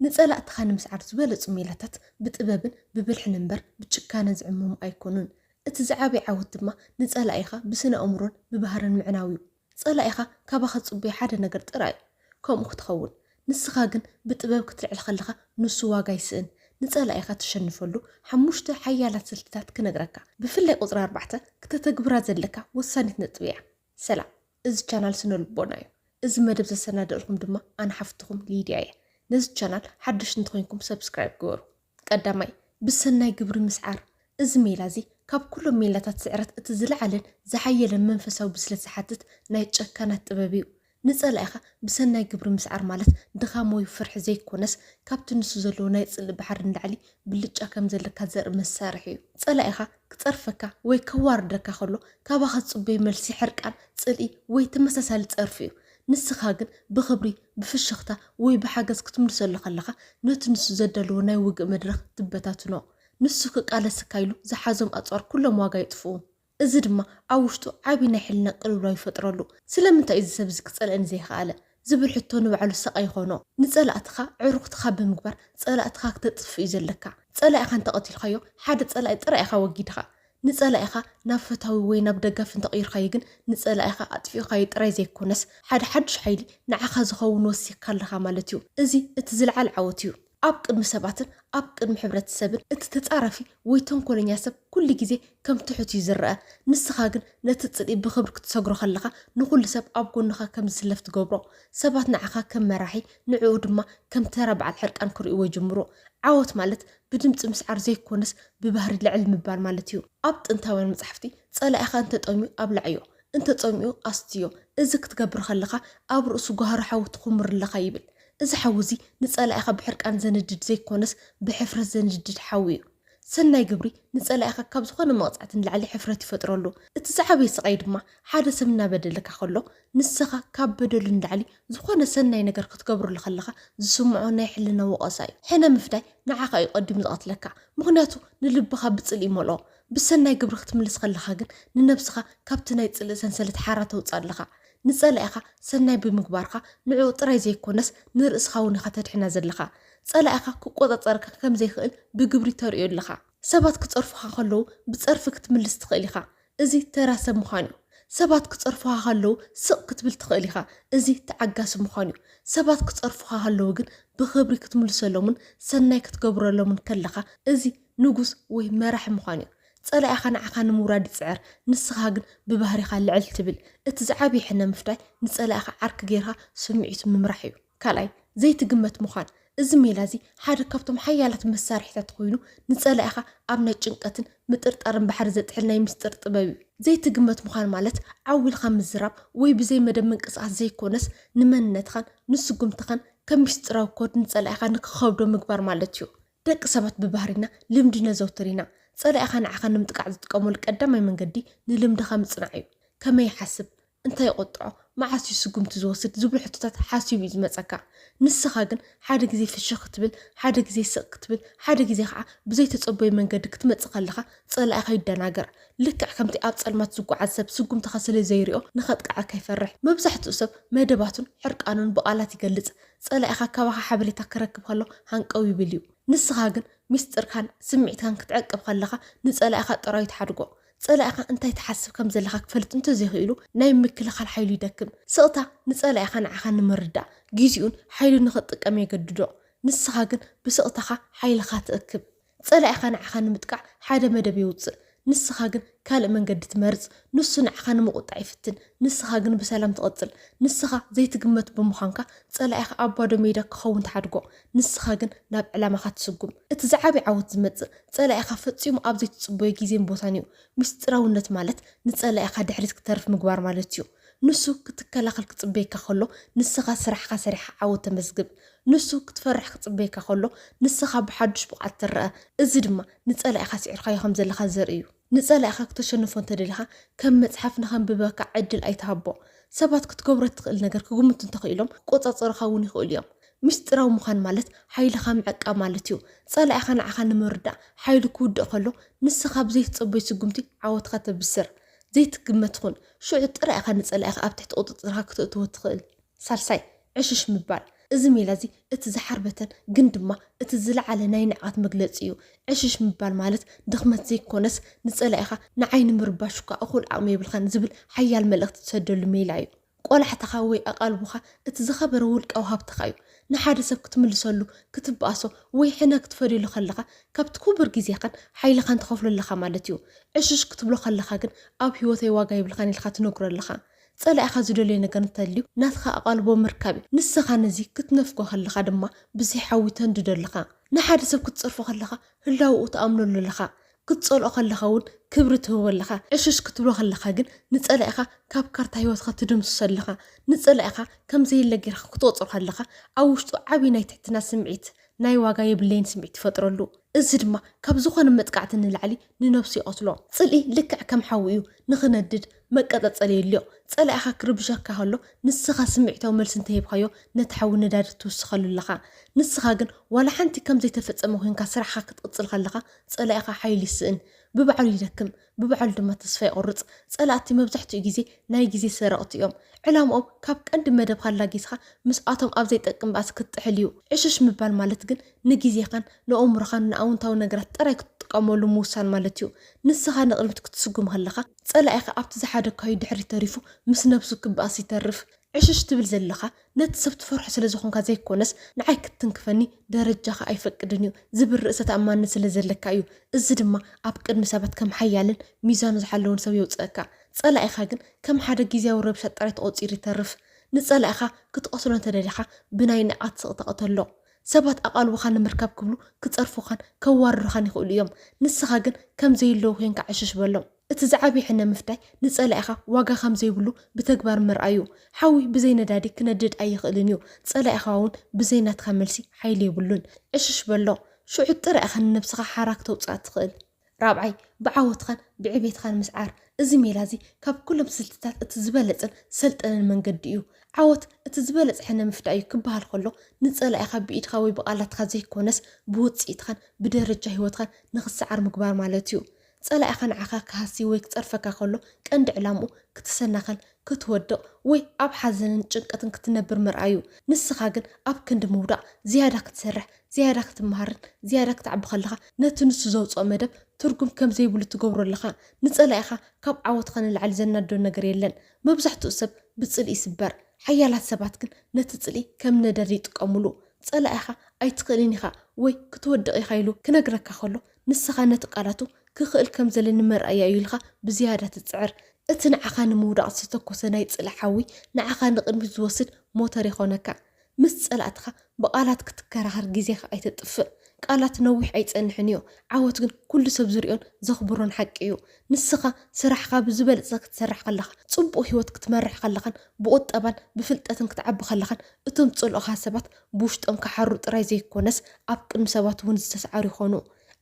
ንጸላእትኻ ንምስዓር ዝበለጹ ሜላታት ብጥበብን ብብልሕን እምበር ብጭካነ ዝዕመሙ ኣይኮኑን። እቲ ዝዓበየ ዓወት ድማ ንጸላኢኻ ብስነ ኣእምሮን ብባህርን ምዕናው እዩ። ጸላኢኻ ካባኻ ዝጽበዮ ሓደ ነገር ጥራይ እዩ፣ ከምኡ ክትኸውን። ንስኻ ግን ብጥበብ ክትልዕል ከለኻ ንሱ ዋጋ ይስእን። ንጸላኢኻ ትሸንፈሉ ሓሙሽተ ሓያላት ስልትታት ክነግረካ። ብፍላይ ቁጽሪ ኣርባዕተ ክተተግብራ ዘለካ ወሳኒት ነጥቢ እያ። ሰላም፣ እዚ ቻናል ስነ ልቦና እዩ። እዚ መደብ ዘሰናደእልኩም ድማ ኣነ ሓፍትኹም ሊድያ እየ። ነዚ ቻናል ሓደሽቲ እንተኾይንኩም ሰብስክራይብ ግበሩ። ቀዳማይ፣ ብሰናይ ግብሪ ምስዓር። እዚ ሜላ እዚ ካብ ኩሎም ሜላታት ስዕረት እቲ ዝለዓለን ዝሓየለን መንፈሳዊ ብስለት ዝሓትት ናይ ጨካናት ጥበብ እዩ። ንጸላኢኻ ብሰናይ ግብሪ ምስዓር ማለት ድኻም ወይ ፍርሒ ዘይኮነስ፣ ካብቲ ንሱ ዘለዎ ናይ ጽልኢ ባሕሪ ንላዕሊ ብልጫ ከም ዘለካ ዘርኢ መሳርሒ እዩ። ጸላኢኻ ክጸርፈካ ወይ ከዋርደካ ከሎ፣ ካባኻ ዝጽበዮ መልሲ ሕርቃን፣ ጽልኢ ወይ ተመሳሳሊ ጸርፊ እዩ። ንስኻ ግን ብኽብሪ፣ ብፍሽኽታ ወይ ብሓገዝ ክትምልሰሉ ከለኻ፣ ነቲ ንሱ ዘዳለዎ ናይ ውግእ መድረኽ ትበታትኖ። ንሱ ክቃለሰካ ኢሉ ዝሓዞም ኣጽዋር ኩሎም ዋጋ የጥፍኡ። እዚ ድማ ኣብ ውሽጡ ዓቢ ናይ ሕልና ቅልውላው ይፈጥረሉ። ስለምንታይ እዩ እዚ ሰብ እዚ ክጸልእኒ ዘይከኣለ? ዝብል ሕቶ ንባዕሉ ሰቕ ይኾኖ። ንጸላእትኻ ዕሩኽትኻ ብምግባር ጸላእትኻ ክተጥፍእ እዩ ዘለካ። ጸላኢኻ እንተቐቲልካዮ፣ ሓደ ጸላኢ ጥራይ ኢኻ ወጊድኻ። ንጸላኢኻ ናብ ፈታዊ ወይ ናብ ደጋፊ እንተቐይርካዮ ግን፣ ንጸላኢኻ ኣጥፊእኻዮ ጥራይ ዘይኮነስ፣ ሓደ ሓድሽ ሓይሊ ንዓኻ ዝኸውን ወሲኽካ ኣለኻ ማለት እዩ። እዚ እቲ ዝለዓለ ዓወት እዩ። ኣብ ቅድሚ ሰባትን ኣብ ቅድሚ ሕብረተሰብን፣ እቲ ተጻራፊ ወይ ተንኮለኛ ሰብ ኩሉ ግዜ ከም ትሑት እዩ ዝረኣ። ንስኻ ግን ነቲ ጽልኢ ብኽብሪ ክትሰግሮ ከለኻ፣ ንኹሉ ሰብ ኣብ ጎንኻ ከም ዝስለፍ ትገብሮ። ሰባት ንዓኻ ከም መራሒ፣ ንዕኡ ድማ ከም ተራ በዓል ሕርቃን ክርእይዎ ይጅምሩ። ዓወት ማለት ብድምጺ ምስዓር ዘይኮነስ፣ ብባህሪ ልዕል ምባል ማለት እዩ። ኣብ ጥንታውያን መጻሕፍቲ፣ "ጸላኢኻ እንተጠምዩ ኣብልዓዮ፣ እንተጸሚኡ ኣስትዮ፣ እዚ ክትገብር ከለኻ ኣብ ርእሱ ጓህሪ ሓዊ ትኹምር ኣለኻ" ይብል። እዚ ሓዊ እዚ ንጸላኢኻ ብሕርቃን ዘንድድ ዘይኮነስ፣ ብሕፍረት ዘንድድ ሓዊ እዩ። ሰናይ ግብሪ ንጸላኢኻ ካብ ዝኾነ መቕጻዕቲ ንላዕሊ ሕፍረት ይፈጥረሉ። እቲ ዝዓበየ ስቓይ ድማ፣ ሓደ ሰብ እናበደለካ ከሎ፣ ንስኻ ካብ በደሉ ንላዕሊ ዝኾነ ሰናይ ነገር ክትገብረሉ ከለኻ ዝስምዖ ናይ ሕልና ወቐሳ እዩ። ሕነ ምፍዳይ ንዓኻ እዩ ቀዲሙ ዝቐትለካ፣ ምኽንያቱ ንልብኻ ብጽልኢ ይመልኦ። ብሰናይ ግብሪ ክትምልስ ከለኻ ግን፣ ንነብስኻ ካብቲ ናይ ጽልኢ ሰንሰለት ሓራ ተውጽእ ኣለኻ። ንጸላኢኻ ሰናይ ብምግባርካ፣ ንዕኡ ጥራይ ዘይኮነስ፣ ንርእስኻ እውን ኢኻ ተድሕና ዘለኻ። ጸላኢኻ ክቆጻጸረካ ከም ዘይክእል ብግብሪ ተርእዮ ኣለኻ። ሰባት ክጸርፉኻ ከለዉ፣ ብጸርፊ ክትምልስ ትኽእል ኢኻ። እዚ ተራ ሰብ ምዃን እዩ። ሰባት ክጸርፉኻ ከለዉ ስቕ ክትብል ትኽእል ኢኻ። እዚ ተዓጋሲ ምዃን እዩ። ሰባት ክጸርፉኻ ከለዉ ግን ብኽብሪ ክትምልሰሎምን ሰናይ ክትገብረሎምን ከለኻ፣ እዚ ንጉስ ወይ መራሒ ምዃን እዩ። ጸላኢኻ ንዓኻ ንምውራድ ይጽዕር፣ ንስኻ ግን ብባህሪኻ ልዕል ትብል። እቲ ዝዓበየ ሕነ ምፍዳይ ንጸላኢኻ ዓርኪ ጌርካ ስምዒቱ ምምራሕ እዩ። ካልኣይ፣ ዘይትግመት ምዃን። እዚ ሜላ እዚ ሓደ ካብቶም ሓያላት መሳርሒታት ኮይኑ፣ ንጸላኢኻ ኣብ ናይ ጭንቀትን ምጥርጣርን ባሕሪ ዘጥሕል ናይ ምስጢር ጥበብ እዩ። ዘይትግመት ምዃን ማለት፣ ዓው ኢልካ ምዝራብ ወይ ብዘይ መደብ ምንቅስቓስ ዘይኮነስ፣ ንመንነትኻን ንስጉምትኻን ከም ምስጢራዊ ኮድ ንጸላኢኻ ንክኸብዶ ምግባር ማለት እዩ። ደቂ ሰባት ብባህሪና ልምዲ ነዘውትር ኢና። ጸላኢኻ ንዓኻ ንምጥቃዕ ዝጥቀመሉ ቀዳማይ መንገዲ ንልምድኻ ምጽናዕ እዩ። ከመይ ይሓስብ? እንታይ ይቆጥዖ? መዓስ እዩ ስጉምቲ ዝወስድ? ዝብሉ ሕቶታት ሓሲቡ እዩ ዝመጸካ። ንስኻ ግን ሓደ ግዜ ፍሽኽ ክትብል፣ ሓደ ግዜ ስቕ ክትብል፣ ሓደ ግዜ ኸዓ ብዘይተጸበዮ መንገዲ ክትመጽእ ከለኻ፣ ጸላኢኻ ይደናገር። ልክዕ ከምቲ ኣብ ጸልማት ዝጓዓዝ ሰብ ስጉምትኻ ስለ ዘይሪኦ ንኸጥቅዓካ ይፈርሕ። መብዛሕትኡ ሰብ መደባቱን ሕርቃኑን ብቓላት ይገልጽ። ጸላኢኻ ካባኻ ሓበሬታ ክረክብ ከሎ ሃንቀው ይብል እዩ። ንስኻ ግን ምስጢርካን ስምዒትካን ክትዕቅብ ከለኻ ንጸላኢኻ ጥራይ ትሓድጎ። ጸላኢኻ እንታይ ትሓስብ ከም ዘለኻ ክፈልጥ እንተዘይኽኢሉ ናይ ምክልኻል ሓይሉ ይደክም። ስቕታ ንጸላኢኻ ንዓኻ ንምርዳእ ግዜኡን ሓይሉን ንኽጥቀም የገድዶ። ንስኻ ግን ብስቕታኻ ሓይልኻ ትእክብ። ጸላኢኻ ንዓኻ ንምጥቃዕ ሓደ መደብ የውጽእ። ንስኻ ግን ካልእ መንገዲ ትመርጽ። ንሱ ንዓኻ ንምቑጣዕ ይፍትን፣ ንስኻ ግን ብሰላም ትቐጽል። ንስኻ ዘይትግመት ብምዃንካ ጸላኢኻ ኣብ ባዶ ሜዳ ክኸውን ትሓድጎ። ንስኻ ግን ናብ ዕላማኻ ትስጉም። እቲ ዝዓቢ ዓወት ዝመጽእ ጸላኢኻ ፈጺሙ ኣብ ዘይትጽበዮ ግዜን ቦታን እዩ። ምስጢራውነት ማለት ንጸላኢኻ ድሕሪት ክተርፍ ምግባር ማለት እዩ። ንሱ ክትከላኸል ክጽበየካ ከሎ፣ ንስኻ ስራሕኻ ሰሪሕኻ ዓወት ተመዝግብ። ንሱ ክትፈርሕ ክጽበየካ ከሎ፣ ንስኻ ብሓዱሽ ብቕዓት ትረኣ። እዚ ድማ ንጸላኢኻ ስዒርካዮ ከም ዘለኻ ዘርኢ እዩ። ንጸላኢኻ ክተሸንፎ እንተደሊኻ፣ ከም መጽሓፍ ንኸንብበካ ዕድል ኣይትሃቦ። ሰባት ክትገብሮ እትኽእል ነገር ክግምቱ እንተኽኢሎም፣ ክቆጻጸሩኻ እውን ይኽእሉ እዮም። ምስጢራዊ ምዃን ማለት ሓይልኻ ምዕቃብ ማለት እዩ። ጸላኢኻ ንዓኻ ንምርዳእ ሓይሉ ክውድእ ከሎ፣ ንስኻ ብዘይትጸበዮ ስጉምቲ ዓወትካ ተብስር። ዘይትግመት ኩን። ሽዑ ጥራይ ኢኻ ንጸላኢኻ ኣብ ትሕቲ ቁጽጽርካ ክተእትዎ ትኽእል። ሳልሳይ፣ ዕሽሽ ምባል። እዚ ሜላ እዚ እቲ ዝሓርበተን ግን ድማ እቲ ዝለዓለ ናይ ንዕቐት መግለጺ እዩ። ዕሽሽ ምባል ማለት ድኽመት ዘይኮነስ፣ ንጸላኢኻ ንዓይ ንምርባሽ እኳ እኹል ዓቕሚ የብልካን ዝብል ሓያል መልእኽቲ ትሰደሉ ሜላ እዩ። ቆላሕታኻ ወይ ኣቓልቦኻ እቲ ዝኸበረ ውልቃዊ ሃብትኻ እዩ። ንሓደ ሰብ ክትምልሰሉ፣ ክትበኣሶ ወይ ሕነ ክትፈድየሉ ከለኻ፣ ካብቲ ክቡር ግዜኻን ሓይልኻን ትኸፍሎ ኣለኻ ማለት እዩ። ዕሽሽ ክትብሎ ከለኻ ግን፣ ኣብ ህይወተይ ዋጋ የብልካን ኢልካ ትነግሮ ኣለኻ። ጸላኢኻ ዝደልዮ ነገር እንተልዩ፣ ናትኻ ኣቓልቦ ምርካብ እዩ። ንስኻ ነዚ ክትነፍጎ ከለኻ ድማ፣ ብዘይ ሓዊ ተንድዶ ኣለኻ። ንሓደ ሰብ ክትጸርፎ ከለኻ፣ ህላውኡ ትኣምነሉ ኣለኻ። ክትጸልኦ ከለኻ እውን ክብሪ ትህቦ ኣለኻ። ዕሽሽ ክትብሎ ከለኻ ግን፣ ንጸላኢኻ ካብ ካርታ ህይወትካ ትድምስሶ ኣለኻ። ንጸላኢኻ ከም ዘየለ ጌርካ ክትቆጽሮ ከለኻ፣ ኣብ ውሽጡ ዓቢ ናይ ትሕትና ስምዒት፣ ናይ ዋጋ የብለይን ስምዒት ትፈጥረሉ። እዚ ድማ ካብ ዝኾነ መጥቃዕቲ ንላዕሊ ንነብሱ ይቐትሎ። ጽልኢ ልክዕ ከም ሓዊ እዩ፣ ንኽነድድ መቀጻጸሊ የድልዮ። ጸላኢኻ ክርብሸካ ከሎ፣ ንስኻ ስምዒታዊ መልሲ እንተሂብካዮ፣ ነቲ ሓዊ ነዳዲ ትውስኸሉ ኣለኻ። ንስኻ ግን ዋላ ሓንቲ ከም ዘይተፈጸመ ኮይንካ ስራሕኻ ክትቕጽል ከለኻ፣ ጸላኢኻ ሓይሊ ይስእን። ብባዕሉ ይደክም፣ ብባዕሉ ድማ ተስፋ ይቖርጽ። ጸላእቲ መብዛሕትኡ ግዜ ናይ ግዜ ሰረቕቲ እዮም። ዕላምኦም ካብ ቀንዲ መደብካ ኣላጊስካ ምስኣቶም ኣብ ዘይጠቅም ባእሲ ክትጥሕል እዩ። ዕሽሽ ምባል ማለት ግን ንግዜኻን ንኣእምሮኻን ንኣውንታዊ ነገራት ጥራይ ክትጥቀመሉ ምውሳን ማለት እዩ። ንስኻ ንቕድሚት ክትስጉም ከለኻ፣ ጸላኢኻ ኣብቲ ዝሓደግካዮ ድሕሪት ተሪፉ ምስ ነብሱ ክበኣስ ይተርፍ። ዕሽሽ ትብል ዘለኻ ነቲ ሰብ ትፈርሖ ስለ ዝኾንካ ዘይኮነስ፣ ንዓይ ክትትንክፈኒ ደረጃኻ ኣይፈቅድን እዩ ዝብል ርእሰ ተኣማንነት ስለ ዘለካ እዩ። እዚ ድማ ኣብ ቅድሚ ሰባት ከም ሓያልን ሚዛኑ ዝሓለወን ሰብ የውጽኣካ። ጸላኢኻ ግን ከም ሓደ ግዝያዊ ረብሻ ጥራይ ተቖጺሩ ይተርፍ። ንጸላኢኻ ክትቐትሎ እንተደሊኻ፣ ብናይ ንዕቐት ስቕታ ቅተሎ። ሰባት ኣቓልቦኻ ንምርካብ ክብሉ ክጸርፉኻን ከዋርዱኻን ይኽእሉ እዮም። ንስኻ ግን ከም ዘየለዉ ኮይንካ ዕሽሽ በሎም። እቲ ዝዓበየ ሕነ ምፍዳይ ንጸላኢኻ ዋጋ ከም ዘይብሉ ብተግባር ምርኣይ እዩ። ሓዊ ብዘይ ነዳዲ ክነድድ ኣይኽእልን እዩ። ጸላኢኻ እውን ብዘይ ናትካ መልሲ ሓይሊ የብሉን። ዕሽሽ በሎ። ሽዑ ጥራይ ኢኻ ንነብስኻ ሓራ ክተውጽኣ ትኽእል። ራብዓይ፣ ብዓወትኻን ብዕቤትኻን ምስዓር። እዚ ሜላ እዚ ካብ ኩሎም ስልትታት እቲ ዝበለጸን ሰልጠነን መንገዲ እዩ። ዓወት እቲ ዝበለጸ ሕነ ምፍዳይ እዩ ክበሃል ከሎ፣ ንጸላኢኻ ብኢድኻ ወይ ብቓላትካ ዘይኮነስ፣ ብውጽኢትኻን ብደረጃ ህይወትኻን ንኽትሰዓር ምግባር ማለት እዩ። ጸላኢኻ ንዓኻ ክሃሲ ወይ ክጸርፈካ ከሎ፣ ቀንዲ ዕላምኡ ክትሰናኸል፣ ክትወድቕ ወይ ኣብ ሓዘንን ጭንቀትን ክትነብር ምርኣይ እዩ። ንስኻ ግን ኣብ ክንዲ ምውዳቕ ዝያዳ ክትሰርሕ፣ ዝያዳ ክትመሃርን ዝያዳ ክትዓቢ ከለኻ፣ ነቲ ንሱ ዘውጽኦ መደብ ትርጉም ከም ዘይብሉ ትገብሮ ኣለኻ። ንጸላኢኻ ካብ ዓወትኻ ንላዕሊ ዘናድዶ ነገር የለን። መብዛሕትኡ ሰብ ብጽልኢ ይስበር። ሓያላት ሰባት ግን ነቲ ጽልኢ ከም ነደዲ ይጥቀሙሉ። ጸላኢኻ ኣይትኽእልን ኢኻ ወይ ክትወድቕ ኢኻ ኢሉ ክነግረካ ከሎ፣ ንስኻ ነቲ ቃላቱ ክኽእል ከም ዘለኒ መርኣያ እዩ ኢልካ ብዝያዳ ትጽዕር። እቲ ንዓኻ ንምውዳቕ ዝተተኮሰ ናይ ጽልኢ ሓዊ ንዓኻ ንቕድሚት ዝወስድ ሞተር ይኾነካ። ምስ ጸላእትኻ ብቓላት ክትከራኸር ግዜኻ ኣይተጥፍእ። ቃላት ነዊሕ ኣይጸንሕን እዩ። ዓወት ግን ኩሉ ሰብ ዝርእዮን ዘኽብሮን ሓቂ እዩ። ንስኻ ስራሕኻ ብዝበለጸ ክትሰርሕ ከለኻ፣ ጽቡቕ ህይወት ክትመርሕ ከለኻን ብቑጠባን ብፍልጠትን ክትዓቢ ከለኻን፣ እቶም ዝጸልኡኻ ሰባት ብውሽጦም ክሓሩ ጥራይ ዘይኮነስ፣ ኣብ ቅድሚ ሰባት እውን ዝተስዓሩ ይኾኑ።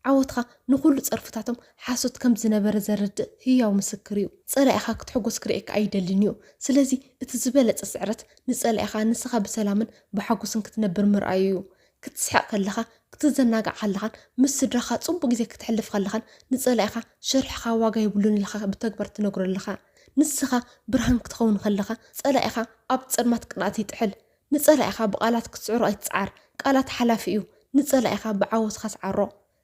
ዓወትኻ ንኹሉ ጸርፍታቶም ሓሶት ከም ዝነበረ ዘረድእ ህያው ምስክር እዩ። ጸላኢኻ ክትሕጎስ ክርእየካ ኣይደልን እዩ። ስለዚ እቲ ዝበለጸ ስዕረት ንጸላኢኻ ንስኻ ብሰላምን ብሓጎስን ክትነብር ምርኣዩ እዩ። ክትስሕቕ ከለኻ፣ ክትዘናጋዕ ከለኻን ምስ ስድራኻ ጽቡቕ ግዜ ክተሕልፍ ከለኻን ንጸላኢኻ ሸርሕኻ ዋጋ የብሉን ኢልካ ብተግባር ትነግሮ ኣለኻ። ንስኻ ብርሃን ክትኸውን ከለኻ፣ ጸላኢኻ ኣብ ጸልማት ቅንኣት ይጥሕል። ንጸላኢኻ ብቓላት ክትስዕሮ ኣይትጽዓር። ቃላት ሓላፊ እዩ። ንጸላኢኻ ብዓወትኻ ስዓሮ።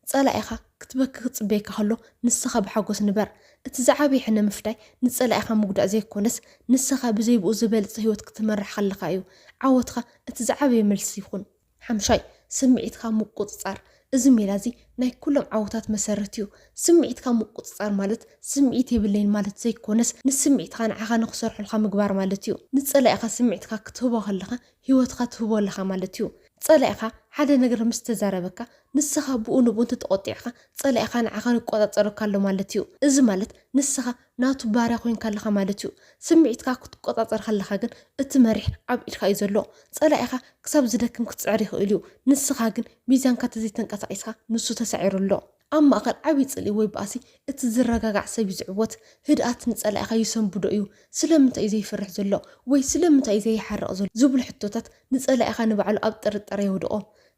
ጸላኢኻ ክትበኪ ክጽበየካ ከሎ፣ ንስኻ ብሓጎስ ንበር። እቲ ዝዓበየ ሕነ ምፍዳይ ንጸላኢኻ ምጉዳእ ዘይኮነስ፣ ንስኻ ብዘይ ብኡ ዝበልጸ ህይወት ክትመርሕ ከለኻ እዩ። ዓወትኻ እቲ ዝዓበየ መልሲ ይኹን። ሓምሻይ፣ ስምዒትካ ምቁጽጻር። እዚ ሜላ እዚ ናይ ኩሎም ዓወታት መሰረት እዩ። ስምዒትካ ምቁጽጻር ማለት ስምዒት የብለይን ማለት ዘይኮነስ፣ ንስምዒትካ ንዓኻ ንኽሰርሑልካ ምግባር ማለት እዩ። ንጸላኢኻ ስምዒትካ ክትህቦ ከለኻ፣ ህይወትካ ትህቦ ኣለኻ ማለት እዩ። ጸላኢኻ ሓደ ነገር ምስ ተዛረበካ፣ ንስኻ ብኡ ንብኡ እንተተቖጢዕካ፣ ጸላኢኻ ንዓኻ ይቆጻጸረካ ኣሎ ማለት እዩ። እዚ ማለት ንስኻ ናቱ ባርያ ኮይንካ ኣለኻ ማለት እዩ። ስምዒትካ ክትቆጻጸር ከለኻ ግን፣ እቲ መሪሕ ኣብ ኢድካ እዩ ዘሎ። ጸላኢኻ ክሳብ ዝደክም ክትጽዕር ይኽእል እዩ። ንስኻ ግን ሚዛንካ ተዘይተንቀሳቒስካ፣ ንሱ ተሳዒሩ ኣሎ። ኣብ ማእከል ዓቢ ጽልኢ ወይ ባእሲ፣ እቲ ዝረጋጋዕ ሰብ እዩ ዝዕወት። ህድኣት ንጸላኢኻ ይሰንብዶ እዩ። ስለምንታይ እዩ ዘይፈርሕ ዘሎ? ወይ ስለምንታይ እዩ ዘይሓርቕ ዘሎ? ዝብሉ ሕቶታት ንጸላኢኻ ንባዕሉ ኣብ ጥርጣረ የውድቖ።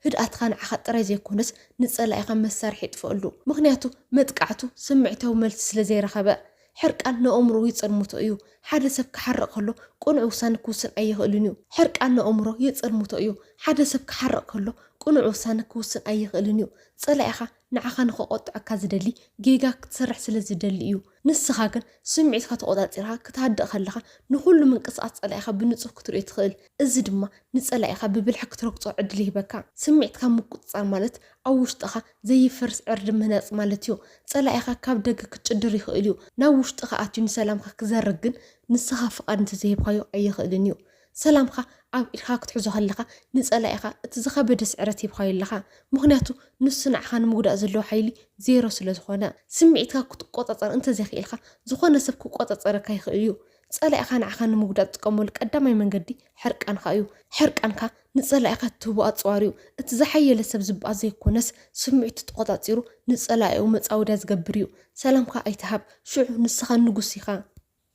ህድኣትካ ንዓኻ ጥራይ ዘይኮነስ፣ ንጸላኢኻ መሳርሒ የጥፍኣሉ። ምኽንያቱ፣ መጥቃዕቱ ስምዒታዊ መልሲ ስለ ዘይረኸበ። ሕርቃን ንኣእምሮ ይጸልምቶ እዩ። ሓደ ሰብ ክሓርቕ ከሎ ቅኑዕ ውሳነ ክውስን ኣይኽእልን እዩ። ሕርቃን ንኣእምሮ የጸልምቶ እዩ። ሓደ ሰብ ክሓርቕ ከሎ ቅኑዕ ውሳነ ክውስን ኣይኽእልን እዩ። ጸላኢኻ ንዓኻ ንኸቆጥዐካ ዝደሊ ጌጋ ክትሰርሕ ስለ ዝደሊ እዩ። ንስኻ ግን ስምዒትካ ተቆጻጺርካ ክትሃድእ ከለኻ ንኹሉ ምንቅስቓስ ጸላኢኻ ብንጹር ክትርእዮ ትኽእል። እዚ ድማ ንጸላኢኻ ብብልሒ ክትረግጾ ዕድል ይህበካ። ስምዒትካ ምቁጽጻር ማለት ኣብ ውሽጥኻ ዘይፈርስ ዕርዲ ምህናጽ ማለት እዩ። ጸላኢኻ ካብ ደገ ክትጭድር ይኽእል እዩ። ናብ ውሽጥኻ ኣትዩ ንሰላምካ ክዘርግ ግን ንስኻ ፍቓድ እንተዘይሂብካዮ ኣይኽእልን እዩ። ሰላምካ ኣብ ኢድካ ክትሕዞ ከለኻ ንጸላኢኻ እቲ ዝኸበደ ስዕረት ሂብካዮ ኣለኻ። ምኽንያቱ ንሱ ንዓኻ ንምጉዳእ ዘለዎ ሓይሊ ዜሮ ስለ ዝኾነ። ስምዒትካ ክትቆጻጸር እንተዘይኽኢልካ ዝኾነ ሰብ ክቆጻጸረካ ይኽእል እዩ። ጸላኢኻ ንዓኻ ንምጉዳእ ትጥቀመሉ ቀዳማይ መንገዲ ሕርቃንካ እዩ። ሕርቃንካ ንጸላኢኻ እትህቦ ኣጽዋር እዩ። እቲ ዝሓየለ ሰብ ዝበኣስ ዘይኮነስ ስምዒቱ ተቖጻጺሩ ንጸላኢኡ መጻወድያ ዝገብር እዩ። ሰላምካ ኣይትሃብ፣ ሽዑ ንስኻ ንጉስ ኢኻ።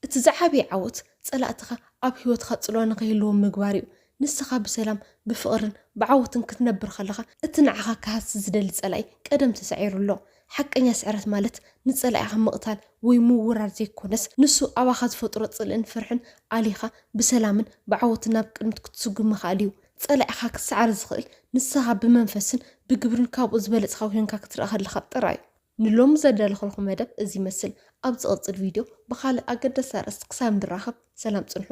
እቲ ዝዓበየ ዓወት ጸላእትኻ ኣብ ህይወትካ ጽልዋ ንኸይህልዎም ምግባር እዩ። ንስኻ ብሰላም፣ ብፍቕርን ብዓወትን ክትነብር ከለኻ እቲ ንዓኻ ክሃሲ ዝደሊ ጸላኢ ቀደም ተሳዒሩ ኣሎ። ሓቀኛ ስዕረት ማለት ንጸላኢኻ ምቕታል ወይ ምውራር ዘይኮነስ ንሱ ኣባኻ ዝፈጥሮ ጽልእን ፍርሕን ኣሊኻ ብሰላምን ብዓወትን ናብ ቅድሚት ክትስጉም ምኽኣል እዩ። ጸላኢኻ ክሰዓር ዝኽእል ንስኻ ብመንፈስን ብግብርን ካብኡ ዝበለጽኻ ኮይንካ ክትረኣ ከለኻ ጥራይ እዩ። ንሎሚ ዘዳለኹልኩም መደብ እዚ ይመስል። ኣብ ዝቕጽል ቪድዮ ብኻልእ ኣገዳሲ ኣርእስቲ ክሳብ ንራኸብ ሰላም ጽንሑ።